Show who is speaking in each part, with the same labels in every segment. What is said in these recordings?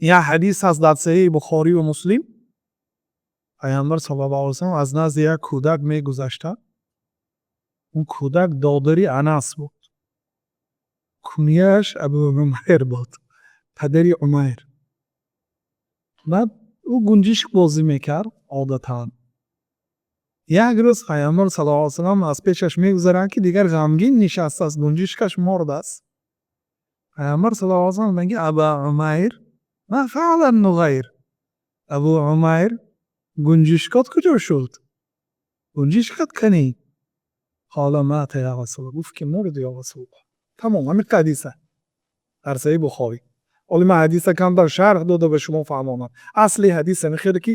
Speaker 1: Як ҳадис ҳаст дар Саҳеҳи Бухорию Муслим. Паёмбар саллаллоҳу алайҳи васаллам аз назди як кӯдак мегузаштанд. Он кӯдак додари Анас буд. Кунияаш Абу Умайр буд. Падари Умайр. Баъд ӯ гунҷишк бозӣ мекард одатан. Як рӯз Паёмбар саллаллоҳу алайҳи васаллам аз пешаш мегузаранд, ки дигар ғамгин нишастааст, гунҷишкаш мурдааст. Паёмбар саллаллоҳу алайҳи васаллам мегӯяд: «Аба Умайр, ма фаъала нуғайр?» Абу Умайр, гунҷишкот куҷо шуд? Гунҷишкат канӣ? Қола мата я Расулаллоҳ. Гуфт, ки мурд, ё Расулаллоҳ. Тамом, ҳамин ҳадиса. Дар Саҳеҳи Бухорӣ. Ҳоло ман ҳадиса камтар шарҳ дода ба шумо фаҳмонам. Асли ҳадис ҳамин хеле, ки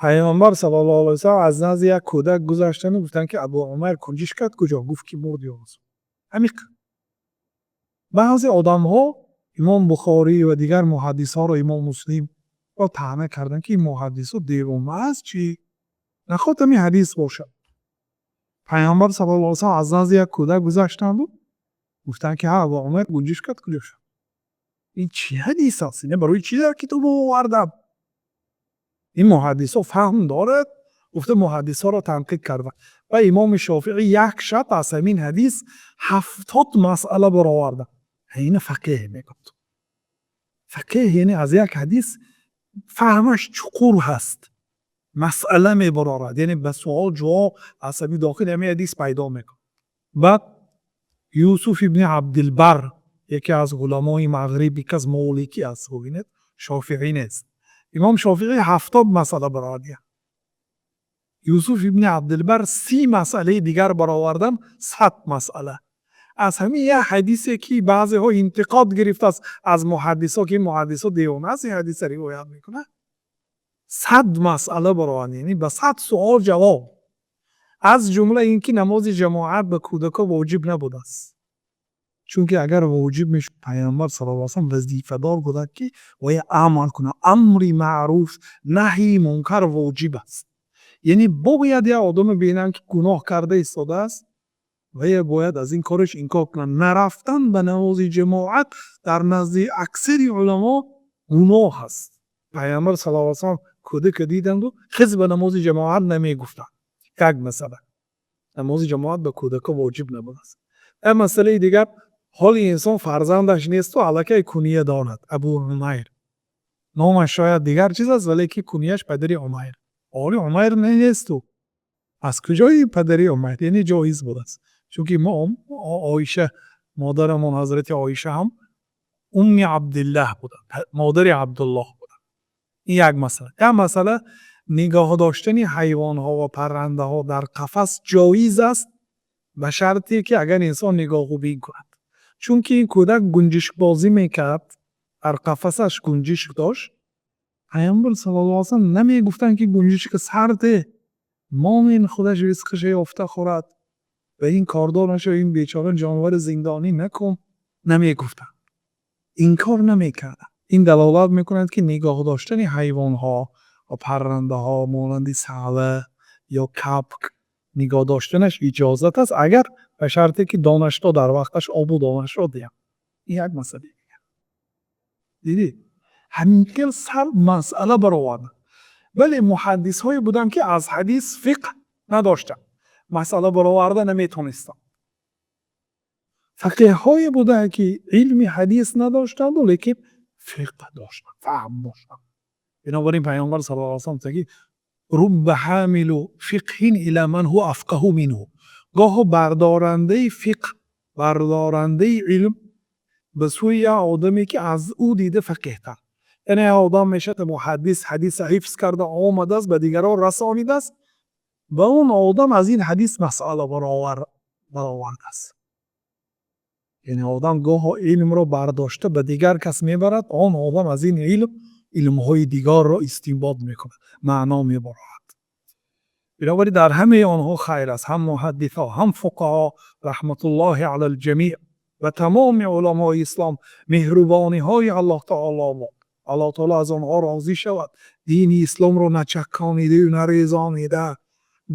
Speaker 1: Паёмбар саллаллоҳу алайҳи васаллам аз назди як кӯдак гузаштану гуфтанд, ки Абу Умайр, гунҷишкат куҷо? Гуфт, ки мурд, ё Расул. Ҳамин. Баъзе одамҳо Имом Бухорӣ ва дигар муҳаддисҳоро, Имом Муслим ро таъна карданд, ки ин муҳаддисҳо девона аст чӣ? Нахоҳад ҳамин ҳадис бошад. Паёмбар саллаллоҳу алайҳи васаллам аз назди як кӯдак гузаштанду гуфтанд, ки ҳа, Абу Умайр, гунҷишкат куҷо шуд? Ин чӣ ҳадис аст? Ина барои чӣ дар китоб овардам? Ин муҳаддисҳо фаҳм дорад? Гуфта, муҳаддисҳоро танқид карданд. Ва Имоми Шофиъӣ як шаб аз ҳамин ҳадис 70 масъала бароварданд. Ина фақеҳ мегӯяд. Фақеҳ яъне аз як ҳадис фаҳмаш чуқур ҳаст. Масъала мебарорад, яъне ба суол ҷавоб аз ҳамин дохили ҳамин ҳадис пайдо мекунад. Баъд Юсуф ибни Абдилбар, яке аз уламои Мағриб, яке аз моликӣ аст, бубинед, шофиъӣ нест. Имом Шофиъӣ 70 масъала баровардия. Юсуф ибни Абдилбар 30 масъалаи дигар баровардан, 100 масъала. Аз ҳамин як ҳадисе, ки баъзеҳо интиқод гирифтааст аз муҳаддисҳо, ки ин муҳаддисҳо девона аст, ин ҳадиса ривоят мекунад. 100 масъала баровард, яъне ба 100 суол ҷавоб. Аз ҷумла ин ки намози ҷамоат ба кӯдакҳо воҷиб набудааст. Чунки агар воҷиб мешуд, Паёмбар саллаллоҳу алайҳи васаллам вазифадор буданд, ки бояд амр кунад. Амри маъруф, наҳйи мункар воҷиб аст. Яъне бояд як одаме бинанд, ки гуноҳ карда истодааст, вая бояд аз ин кораш инкор кунад. Нарафтан ба намози ҷамоат дар назди аксари уламо гуноҳ аст. Паёмбар саллаллоҳу алайҳи васаллам кӯдака диданду хез, ба намози ҷамоат намегуфтанд. Як масъала. Намози ҷамоат ба кӯдакҳо воҷиб набудааст. Як масъалаи дигар, ҳоли инсон фарзандаш несту аллакай куния дорад, Абу Умайр. Номаш шояд дигар чиз аст, валеки кунияш падари Умайр. Ҳоли Умайр несту. Аз куҷои падари Умайр? Яъне ҷоиз будааст. Чунки мо Оиша, модарамон ҳазрати Оиша ҳам Умми Абдиллаҳ буданд, модари Абдуллоҳ буданд. Ин як масъала. Як масъала, нигоҳ доштани ҳайвонҳо ва паррандаҳо дар қафас ҷоиз аст, ба шарте ки агар инсон нигоҳубин кунад. Чунки ин кӯдак гунҷишкбозӣ мекард, дар қафасаш гунҷишк дошт. Паёмбар саллаллоҳу алайҳи васаллам намегуфтанд, ки гунҷишка сарде, монен, худаш ризқаша ёфта хӯрад ва ин кордор нашава, ин бечора ҷонвари зиндонӣ накун. Намегуфтанд. Инкор намекарданд. Ин далолат мекунад, ки нигоҳ доштани ҳайвонҳо ва паррандаҳо, монанди саъва ё капк, нигоҳ доштанаш иҷозат аст, агар ба шарте ки донашро дар вақташ обу донашро диҳанд. Ин як масъалаи дигар. Дидед? Ҳамин хел 100 масъала бароварданд. Вале муҳаддисҳое буданд, ки аз ҳадис фиқҳ надоштанд. Масъала бароварда наметонистанд. Фақеҳҳое буданд, ки илми ҳадис надоштанду, лекин фиқҳ доштанд, фаҳм доштанд. Бинобар ин Паёмбар саллаллоҳу алайҳи васаллам гуфтанд, ки рубба ҳамилу фиқҳин ила ман ҳува афқаҳу минҳу. Гоҳо бардорандаи фиқҳ, бардорандаи илм ба сӯи як одаме, ки аз ӯ дида фақеҳтар. Яъне як одам мешавад муҳаддис, ҳадиса ҳифз карда омадааст, ба дигарон расонидааст, ба он одам аз ин ҳадис масъала баровардааст. Яъне одам гоҳо илмро бардошта ба дигар кас мебарад, он одам аз ин илм илмҳои дигарро истинбот мекунад, маъно мебарорад. Бинобар ин дар ҳамаи онҳо хайр аст, ҳам муҳаддисҳо, ҳам фуқаҳо, раҳматуллоҳи алал ҷамиъ, ва тамоми уламои ислом, меҳрубониҳои Аллоҳ таоло бод. Аллоҳ таоло аз онҳо розӣ шавад. Дини исломро начакконидаю нарезонида,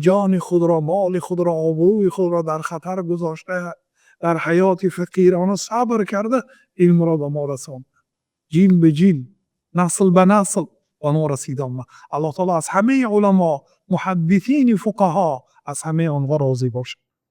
Speaker 1: ҷони худро, моли худро, обрӯи худро дар хатар гузошта, дар ҳаёти фақирона сабр карда, илмро ба мо расонд. Ҷил ба ҷил. Насл ба насл ба мо расида омад. Аллоҳ таоло аз ҳамаи уламо, муҳаддисини фуқаҳо, аз ҳамаи онҳо розӣ бошад.